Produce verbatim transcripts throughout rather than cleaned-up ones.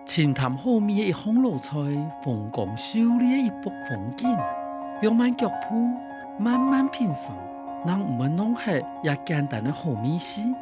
清淡好味个一項老菜，風光秀麗个一幅風景。放慢腳步，慢慢品嚐，正毋會浪忒這簡單个好味緒。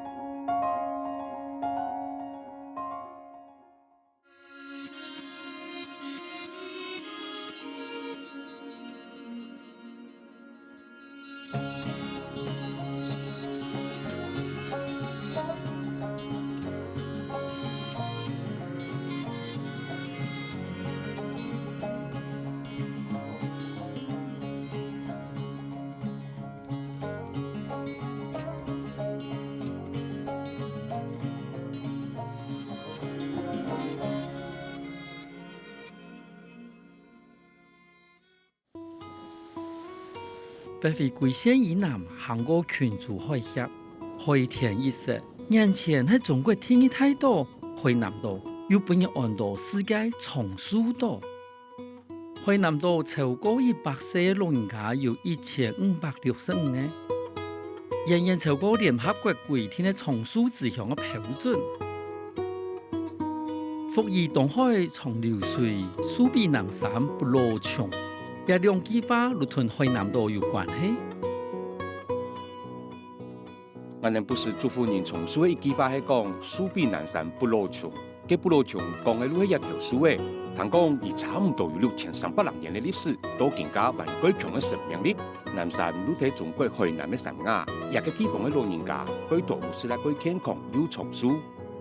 北回歸線以南，行過群珠海峽，海天一色。眼前係中國第二大島海南島，又分人安到世界松樹島。海南島超過一百歲个老人家有一千五百六十五個，遠遠超過聯合國規定个松樹之鄉个標準。 福如東海長流水，樹比南山不老松。這兩句話就同海南島有關係。𠊎等不時祝福人松樹个一句話係講：「樹比南山不老松。」該不老松講个就係這頭樹仔，聽講佢差毋多有六千三百零年个歷史，到今下還蓋強个生命力。南山就在中國海南个山野，這个地方个老人家蓋多就食了蓋健康又長壽。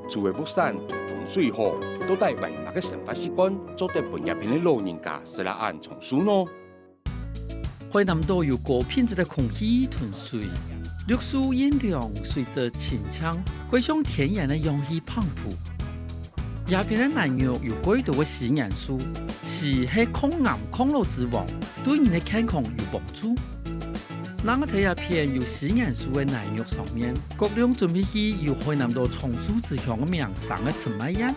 住个屋山通風水好，到底還有麼个生活習慣做得分這片个老人家食了恁長壽呢？海南島有高品質个空氣同水，綠樹陰涼，水質清淨，蓋像天然个氧氣幫浦。這片个南乳有蓋多个食菸樹，樹係抗癌抗老之王，對人个健康有幫助。 𠊎等在這片有食菸樹个南乳上面，各樣準備去有海南島松樹之鄉个名聲个陳麥燕，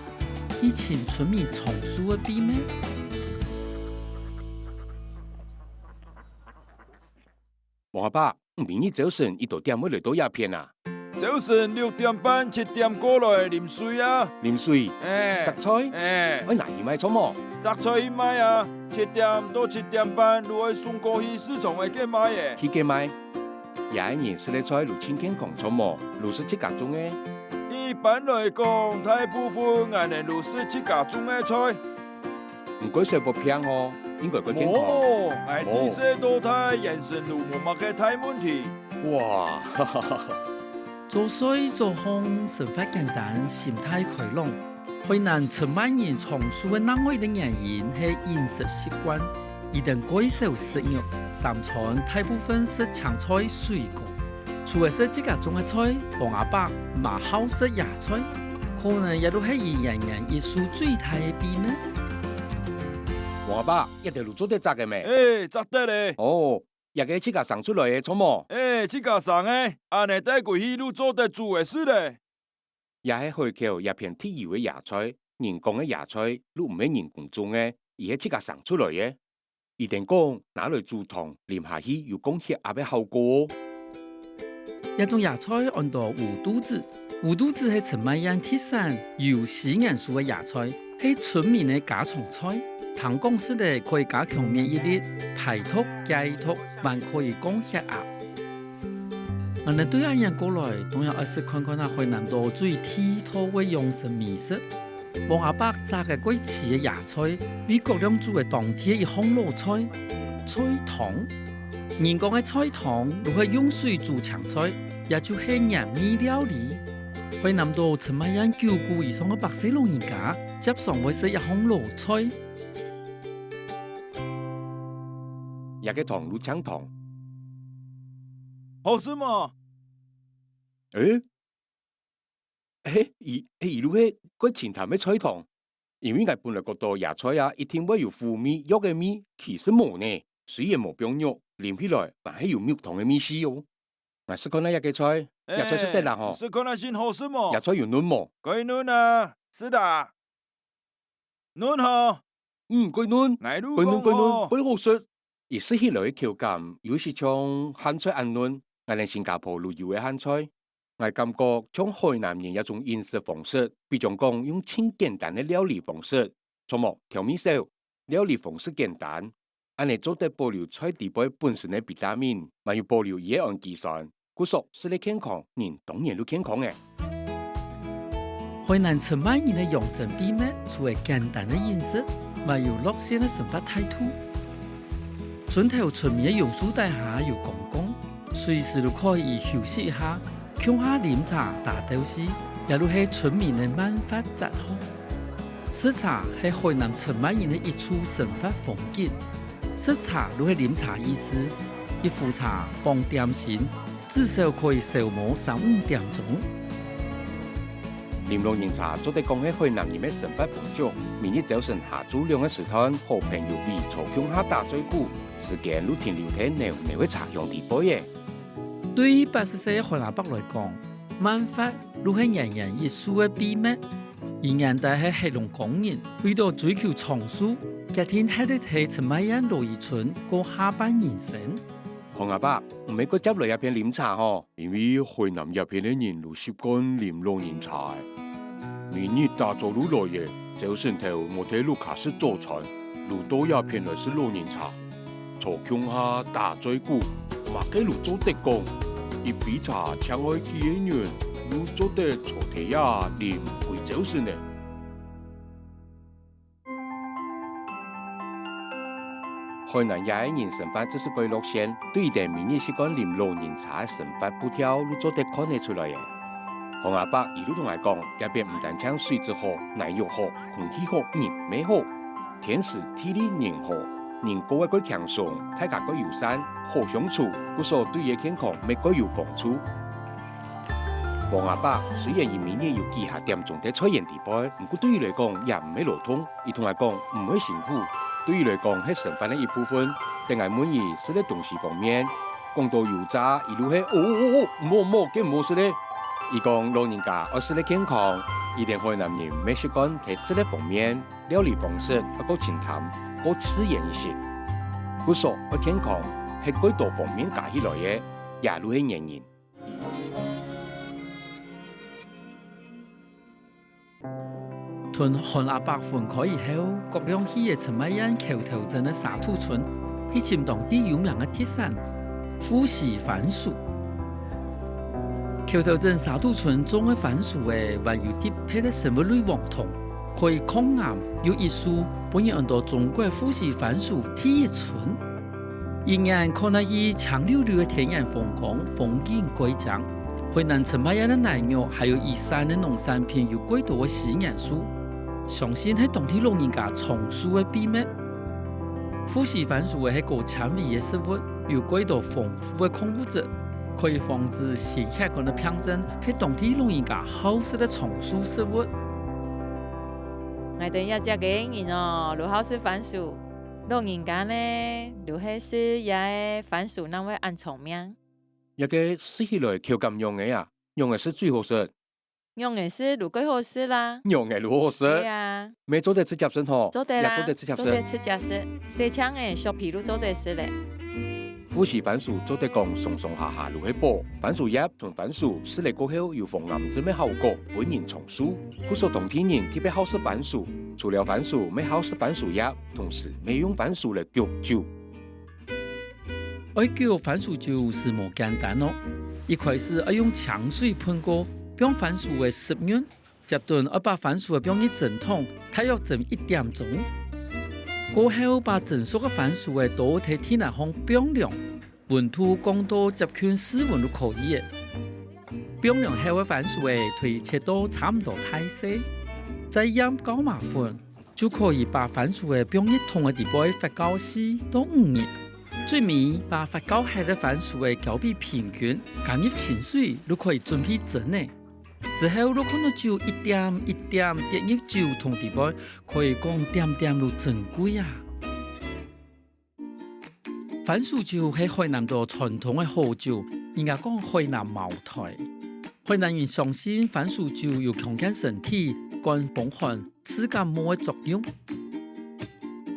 去尋春味松樹个秘密。王阿伯，你明日朝晨幾多點會來到這片啊？ 朝晨六點半、七點過來啉水啊。啉水？欸。摘菜？欸。愛拿去賣著無？摘菜去賣啊，七點到七點半就愛送過去市場个該賣欸。去該賣？這个人食个菜就盡健康著無？就食自家種个？一般來講，大部分𠊎等就食自家種个菜。 毋過食無病哦，應該蓋健康。無，𠊎自細到大，人生就無麼个大問題。哇，哈哈哈哈。做事做項，生活簡單，心態開朗。海南陳麥燕長壽个另外一個原因係飲食習慣，佢等蓋少食肉，三餐大部分食青菜水果。 除了食自家種个菜，王阿伯嘛好食野菜，可能這就係佢延延益壽最大个秘密。王阿伯，這兜就做得摘个咩？欸，摘得咧。哦，這个自家生出來个著無？欸，自家生个，恁呢帶歸去就做得煮个事咧。 這係海口這片特有个野菜，人講个野菜就毋係人工種个，而係自家生出來个。佢等講拿來煮湯，啉下去有降血壓个效果哦。這種野菜安到烏肚子，烏肚子係陳麥燕特產，有食菸樹个野菜，係村民个家常菜。聽講食了可以加強免疫力，排毒解毒，還可以降血壓。 𠊎等對恁遠過來，當然愛食看看啊海南島最地道个養生美食。王阿伯摘个蓋齊个野菜，為各樣煮个當地个一項老菜，菜湯。人講个菜湯，就係用水煮青菜，也就係鹽味料理。海南島陳麥燕九姑以上个百歲老人家，輒常會食這項老菜。這个湯就青湯。 好食無？欸？欸，佢，佢就係蓋清淡个菜湯，因為𠊎本來覺得野菜啊，一定會有苦味、藥个味，其實無呢。雖然無放肉，啉起來還係有肉湯个味緒哦。𠊎食看啊這个菜，這菜食得啦吼。欸，食看啊真好食無？這菜有嫩無？蓋嫩啊，食啊。 嫩吼。嗯，蓋嫩，𠊎就蓋嫩，蓋嫩，講吼。蓋好食。佢食起來个口感，有一息像鹹菜恁嫩，𠊎等新加坡就有个鹹菜。𠊎感覺像海南人這種飲食方式，比將講用盡簡單个料理方式，著無？調味少，料理方式簡單，恁呢做得保留菜底背本身个維他命，還有保留佢个胺基酸，故所食了健康，人當然就健康誒。海南清邁人个養生秘密，除了簡單个飲食，還有樂善个生活態度。村頭村尾个榕樹底下有公講，隨時都可以休息一下，共下啉茶打鬥敘，也就係村民个慢活哲學。食茶係海南清邁人个一處生活風景，食茶就係啉茶意思，一壺茶傍點心，至少可以消磨三五點鐘。啉老人茶做得講係海南人个生活風俗，每日朝晨下晝兩个時段，好朋友圍坐共下打嘴鼓，時間就停留在醹醹个茶香底背誒。對於八十歲个韓阿伯來講，慢活就係延延益壽个秘密。佢原底係黑龍江人，為著追求長壽，決定歇在清邁縣鹿兒村過下半人生。韓阿伯，毋係過接來這片啉茶吼？因為海南這片个人都習慣啉老人茶誒。每日打早就來誒，朝晨頭無在屋下食早餐，就到這片來食老人茶。坐共下打嘴鼓，麼个就做得講。一杯茶淨愛幾個人，就做得坐在這啉歸朝晨呢。海南這个人生活真係蓋樂善，對佢兜每日習慣啉老人茶个生活步調，就做得看得出來誒。韓阿伯一路同𠊎講，這片毋單淨水質好、奶肉好、空氣好、人乜好， 天時地利人和，人過个蓋輕鬆，大家蓋友善，好相處，故所對佢个健康乜蓋有幫助。王阿伯雖然佢每日有幾下點鐘在菜園底背，毋過對佢來講也毋係勞動，佢同𠊎講毋會辛苦，對佢來講係生活个一部分。等𠊎問佢食个東西方面，講到油炸，佢就係哦哦哦，毋好毋好，該毋好食咧。佢講老人家愛食个健康，佢兜海南人乜習慣在食个方面 料理方式愛過清淡，過自然一息。故所愛健康，係蓋多方面加起來个，也就係原因。同韓阿伯分開以後，過兩日个清邁縣橋頭鎮个沙土村，去尋當地有名个特產——富烯番薯。橋頭鎮沙土村種个番薯仔，還有特別个生物類黃糖， 可以抗癌，有一樹分人安到中國富烯番薯第一春。一眼看下去，青溜溜个田園風光，風景蓋靚。海南清邁縣个南域還有以山个農產品有蓋多个烯菸素，相信係當地老人家長壽个秘密。富烯番薯仔係高纖維个食物，有蓋多豐富个礦物質，可以防治心血管个病症，係當地老人家好食个長壽食物。 𠊎兜這跡个人哦，就好食番薯。老人家呢，就係食這个番薯正會恁長命。這个食起來口感仰仔啊？仰仔食最好食？仰仔食就蓋好食啦。仰仔就好食？對啊。乜做得直接食吼？做得啦，也做得直接食。做得直接食，洗淨仔削皮就做得食咧。 富烯番薯做得講上上下下就係寶。番薯葉同番薯食了過後有防癌症个效果，分人長壽。故所當地人特別好食番薯，除了番薯，乜好食番薯葉，同時乜用番薯來焗酒。愛焗番薯酒係無簡單哦，一開始愛用清水噴過，放番薯仔十日， 接等愛把番薯仔放入蒸桶，大約蒸一點鐘。過後，把蒸熟个番薯仔倒在地泥項放涼，溫度降到接近室溫就可以了。放涼後个番薯仔，可以切到差毋多大細，再染高麻粉，就可以把番薯仔放入桶仔底背發酵四到五日。最尾，把發酵忒个番薯仔攪畀平均，加入清水，就可以準備蒸了。 之後就看到酒一點一點跌入酒桶底背，可以講點點就珍貴啊！番薯酒係海南島傳統个好酒，人家講海南茅台。海南人相信番薯酒有強健身體、趕風寒、治感冒个作用。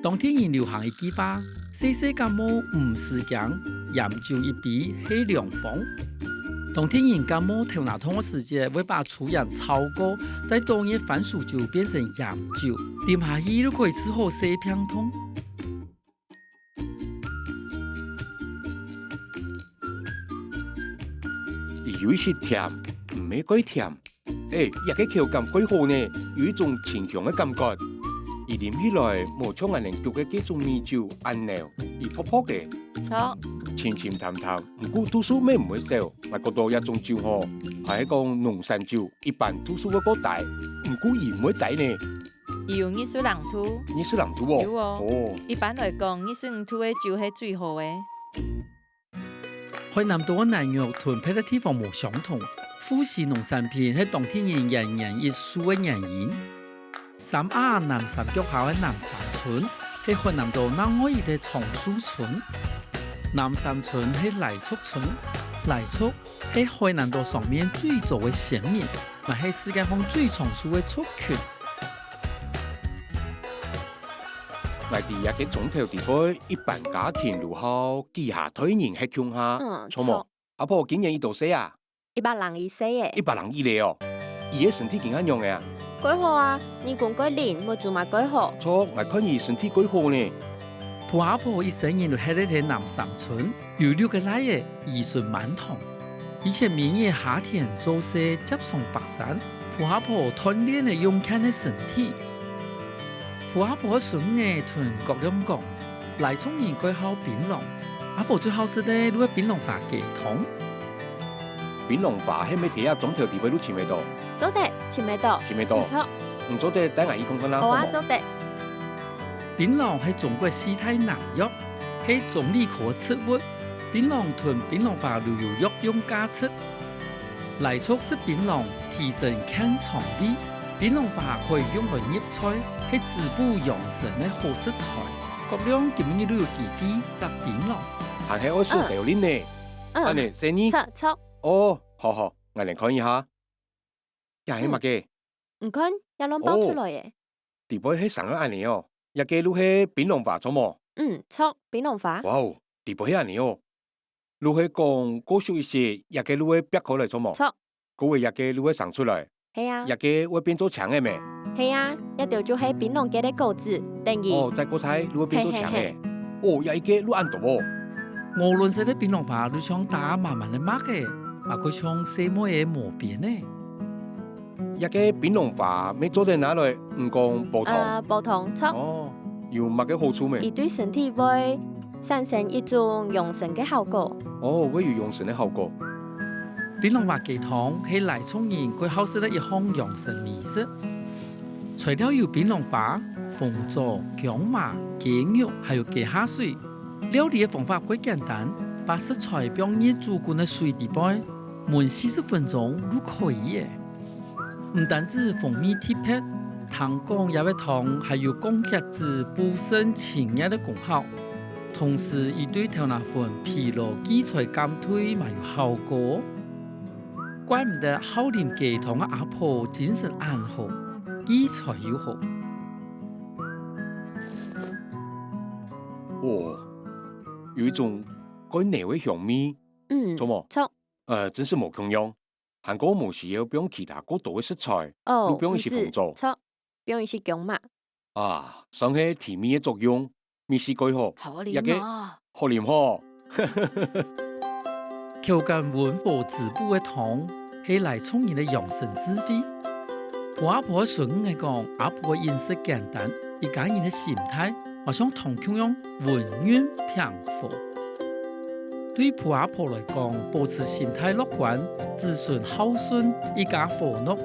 當地人流行一句話：「細細感冒毋使驚，菸酒一杯係良方。」當地人感冒頭那痛个時節，會把粗鹽炒過，再倒入番薯酒變成鹽酒，啉下去就可以治好細病痛。 有一息甜，毋係蓋甜。欸，這个口感蓋好呢，有一種清香个感覺。佢啉起來無像𠊎等焗个該種米酒恁醹，佢薄薄个，著。清清淡淡，毋過度數乜毋會少。𠊎覺著這種酒吼，還係講農產酒，一般度數會較低，毋過佢毋會低呢。 有二十零度。二十零度哦？有哦。哦。一般來講，二十五度个酒係最好个。海南島个南肉同別个地方無相同，富硒農產品係當地人延延益壽个原因。三亞南三腳下个南三村，係海南島另外一个樟樹村。南三村係梨竹村，梨竹 係海南島上面最早个先民，也係世界上最長壽个族群。𠊎知這个庄頭底背一般家庭就好幾下代人歇共下，嗯，著無？著。阿婆今年幾多歲啊？一百零一歲耶。一百零一了哦。佢个身體今下仰仔啊？ 蓋好啊，耳公蓋靈，目珠嘛蓋好。著，𠊎看佢身體蓋好呢。傅阿婆一生人就歇在南三村，有六个倈仔，兒孫滿堂。以前每日下田做事，輒上北山，傅阿婆鍛鍊个勇健个身體。傅阿婆个孫仔同國亮講，梨竹人蓋好檳榔，阿婆最好食个就係檳榔花雞湯。 檳榔花係毋係在這庄頭底背就尋得到？做得，尋得到。尋得到。毋著。你做得帶𠊎去看看啊，好啊，好無？做得。檳榔係中國四大南藥，係棕櫚科植物。檳榔同檳榔花都有藥用價值。梨竹食檳榔，提升健腸胃。檳榔花可以用來入菜，係滋補養生个好食材。國亮今日就有機會摘檳榔。還係愛食豆奶呢。嗯。 嗯，恁呢，細義。著，著。哦，好好，𠊎來看一下。這係麼个？嗯。你看，這亂爆出來耶。哦，底背係生到恁呢哦，這个就係檳榔花，著無？嗯，著，檳榔花。哇哦，底背係恁呢哦。就係講，過熟一息，這个就會擘開來，著無？著。 過後這个就會生出來。係啊。這个會變做青个咩？係啊，這兜就係檳榔結个果子，等於。哦，再過大就會變做青个。嘿，嘿，嘿。哦，這一个就恁多哦。鵝卵色个檳榔花就像打滿滿个脈仔，嘛過像細妹仔毛辮仔。這个檳榔花乜做得拿來，毋講煲湯。呃，煲湯，著。哦。 有麼个好處咩？佢對身體會產生一種養生个效果。哦，會有養生个效果。檳榔花雞湯係梨竹人蓋好食个一項養生美食。材料有檳榔花、紅棗、薑嫲、雞肉，還有雞下水。料理个方法蓋簡單，把食材放入煮滾个水底背，燜四十分鐘就可以了。 毋單止風味特別，聽講這个湯還有降血脂、補腎清熱个功效，同時佢對頭那份疲勞、記才減退嘛有效果。怪毋得好啉雞湯个阿婆精神恁好，記才又好。哦，有一種蓋醹个香味，嗯，著無？著。呃，真係無共樣。 還過無需要放其他過多个食材，哦，就放一息紅棗。毋使，著，放一息薑嫲。啊，算係提味个作用，味緒蓋好。好啉啊。這个好啉吼。口感溫和滋補个湯，係梨竹人个養生智慧。傅阿婆个孫仔講，阿婆个飲食簡單，一家人个心態，嘛像湯共樣溫潤平和。 對傅阿婆來講，保持心態樂觀、子孫孝順、一家和樂，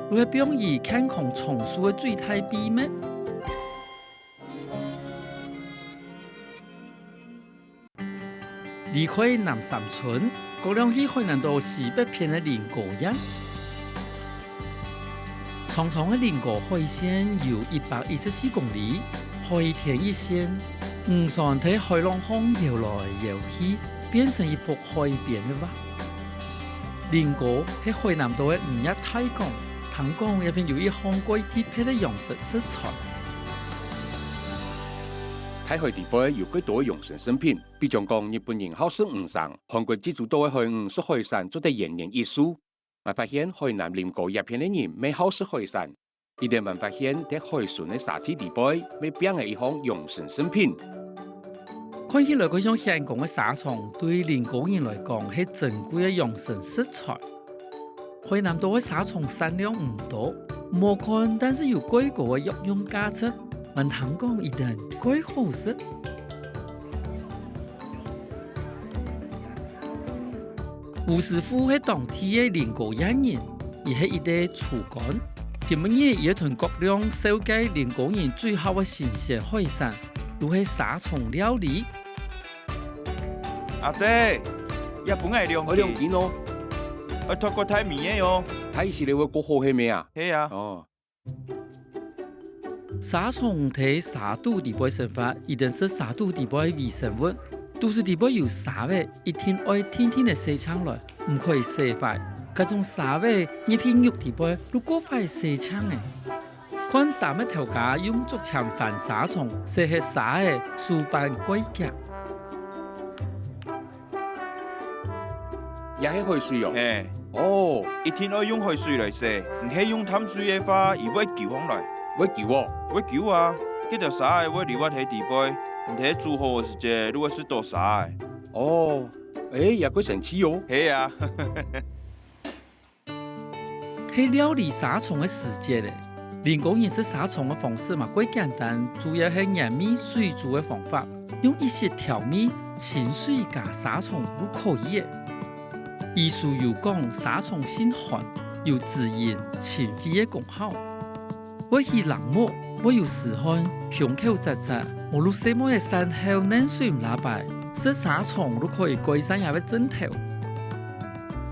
就係養佢健康長壽个最大秘密。離開南三村，過兩去海南島西北片个菱哥縣。 長長个菱哥海線有一百一十四公里，海天一線，漁船在海浪項搖來搖去，變成一幅海邊个畫。菱哥係海南島个漁業大港，聽講這片有一項蓋特別个養殖食材。大海裡背有幾多个養生食品，比將講日本人好食魚生，韓國濟州島个海魚食海產做得延年益壽。𠊎發現海南林高這片个人乜好食海產，一等還發現在海脣个沙地裡背乜囥了一項養生食品。看起來該像香港个沙蟲，對林高人來講係珍貴个養生食材。 海南島个沙蟲產量毋多，無看，但係有蓋高个藥用價值，還聽講一等蓋好食。吳師傅係當地个林高野人，佢係一個廚官。今晡日佢愛同各位紹介林高人最好个新鮮海產，就係沙蟲料理。阿姊，這分𠊎兩斤。愛兩斤哦。愛擇較大尾个哦。大一息个會較好係無啊？係啊。哦。 沙蟲在沙肚裡背生活，一等係沙肚裡背微生物。肚屎裡背有沙仔，一定愛定定仔洗淨來，毋可以洗壞。該種沙仔入去肉裡背，就過壞洗淨仔。看打乜頭家用竹籤翻沙蟲，洗忒沙仔，手板蓋遽。 也係海水哦。係。哦。一定愛用海水來洗，毋係用淡水个話，佢會勼項來。會勼哦。會勼啊，該兜沙仔會溜滑在裡背，你在煮好个時節，就會食著沙仔。哦，誒，也蓋神奇哦。係啊。 係料理沙蟲个時節咧。林高人食沙蟲个方式嘛，蓋簡單，主要係鹽味水煮个方法，用一息調味，清水加沙蟲就可以咧。醫書有講，沙蟲性寒，有滋陰清肺个功效。會起冷目，會有屎泮，胸口扎扎，無就細妹仔產後冷水毋罅排，食沙蟲就可以改善這个症頭。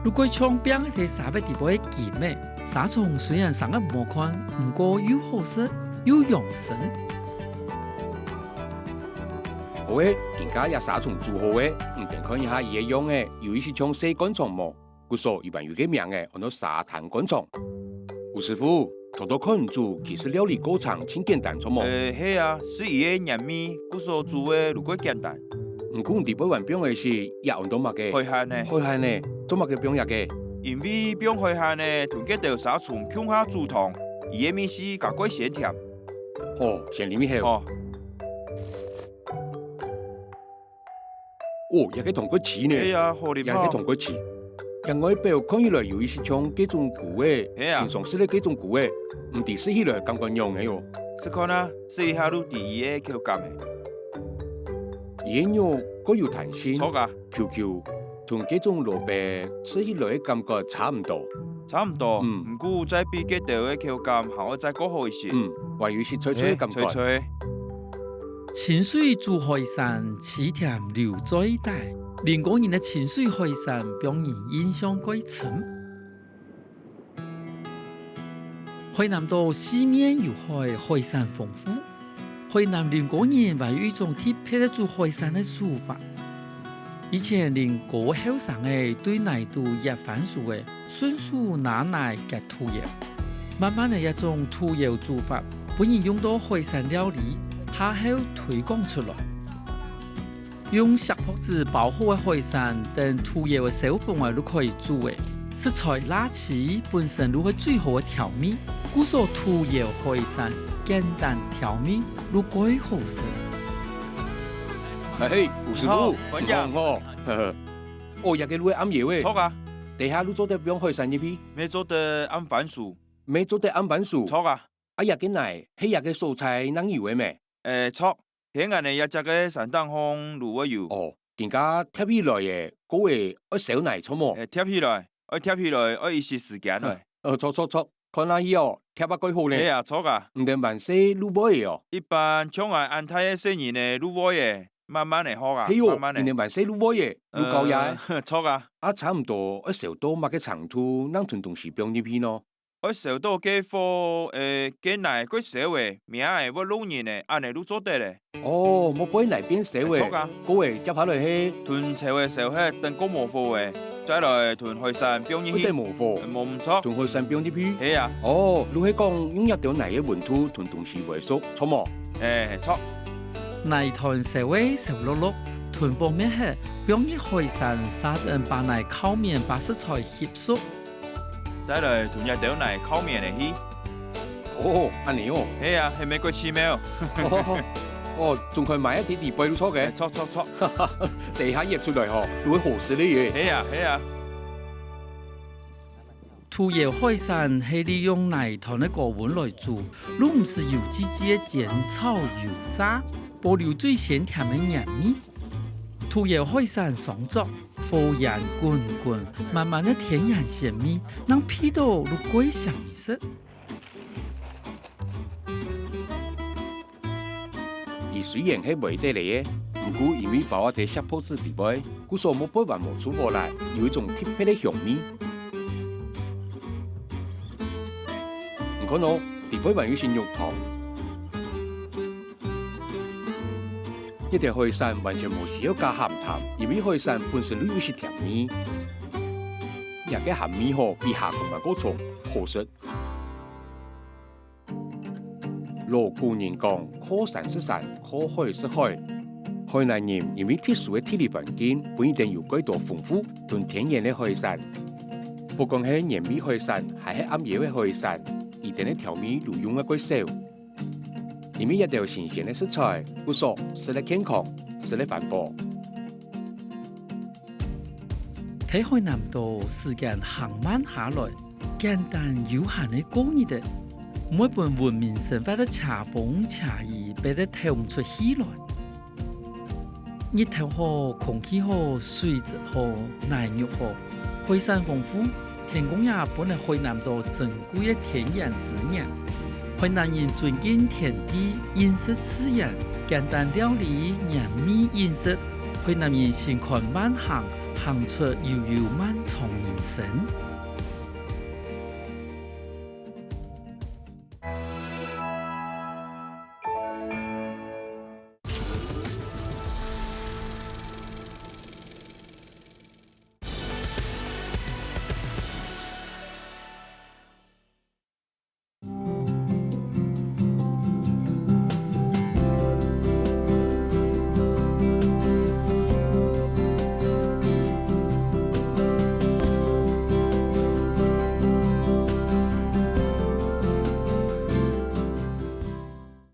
就蓋像囥在沙仔裡背个金仔，沙蟲雖然生得毋好看，毋過又好食，又養生。好誒，今下這沙蟲煮好誒，毋等看一下佢个樣仔，有一息像細灌腸無？故所佢還有個名仔，安到沙灘灌腸。吳師傅， 頭到看你煮，其實料理過程盡簡單，著無？呃，係啊，係佢个鹽味，故所煮个就蓋簡單。毋過裡背還放个係，這安到麼个？海蜆呢。海蜆呢，做麼个放這个？因為放海蜆呢，同該兜沙蟲共下煮湯，佢个味緒較蓋鮮甜。好，先啉一口。好。 哦，這个湯蓋鮮呢。係啊，好啉哦。這个湯蓋鮮。這外表看起來有一息像該種菇仔，係啊。平常食个該種菇仔，毋知食起來感覺仰仔哦。試看啊，試一下就知佢个口感誒。佢个肉蓋有彈性，著啊。Q Q，同該種蘿蔔食起來个感覺差毋多。差毋多，嗯。毋過再比該兜个口感還愛再過好一息。嗯，還有一息脆脆个感覺。係，脆脆。 清水煮海產，鮮甜留嘴底。林高人个清水海產，分人印象蓋深。海南島四面有海，海產豐富。海南林高人還有一種特別个煮海產个手法。以前林高後生仔對泥肚挖番薯仔， 順手拿泥挖土窯。慢慢仔，這種土窯煮法，分人用到海產料理，下後推廣出來。用錫箔紙包好个海產，等土窯个燒紅仔就可以煮咧。食材罅萋本身就係最好个調味，故所土窯海產簡單調味，就蓋好食。嘿嘿，吳師傅，好，你好，你好。呵呵。哦，這个就係暗窯仔。著啊。等下就做得放海產入去。 乜做得揜番薯。乜做得揜番薯。著啊。啊，這个泥，係這个所在正有个咩？誒，著，天然个這隻个山頂項就會有。哦，今下疊起來个，該个愛燒泥著無？誒，疊起來，愛疊起來，愛一息時間來。哦，著著著，看下去哦，疊啊蓋好呢。係啊，著啊。毋等還細就會个哦。一般像𠊎恁大个細人仔就會个，慢慢仔學啊，係哦，慢慢仔。毋等還細就會个，就教也。呃，著啊。啊，差毋多愛燒到麼个程度，正同東西放入去呢？ 愛燒到該火，誒，該泥蓋燒仔，名仔會熝人仔，恁仔就做得咧。哦，莫背泥變燒仔。著啊。該个接下來係？同柴仔燒忒，等過無火仔，再來同海產放入去。愛等無火。嗯，無毋著。同海產放入去。係啊。哦，就係講用這兜泥个溫度同東西煨熟，著無？誒，著。泥團燒个燒熝熝，吞飽吂忒，放入海產，續等把泥烤綿，把食材翕熟。再來同這兜泥烤綿仔去。哦，恁呢哦。係啊，係毋係過奇妙？哦，哦，總看賣个地地背都著个。著，著，著。等一下挖出來吼，就會好食了耶。係啊，係啊。 土窯海產係利用泥團个高溫來煮，就毋使油滋滋个煎、炒、油炸，保留最鮮甜个原味。土窯海產上桌，火煙滾滾，滿滿个天然鮮味，正鼻著就蓋想食。 佢雖然係圍底个，毋過因為包啊在錫箔紙底背，故所無背還無臭火來，有一種特別个香味。你看哦，底背還有一息肉湯。這條海產完全無需要加鹹淡，因為海產本身就有一息甜味。這个鹹味吼，比蝦公還過重，好食。 老古人講：「靠山食山，靠海食海。」海南人因為特殊个地理環境，分佢等有蓋多豐富同天然个海產。不管係原味海產，還係暗窯个海產，佢等个調味就用个蓋少。因為這兜新鮮个食材，故所食了健康，食了環保。 在海南島時間行慢下來，簡單悠閒个過日仔，毋會分文明生活个車風車雨逼得透毋出氣來。日頭好，空氣好，水質好，泥肉好，海產豐富，天公爺分了海南島珍 貴个天然資源。海南人尊敬天地，認識自然，簡單料理，原味飲食。海南人心寬慢行，行出悠悠漫長人生。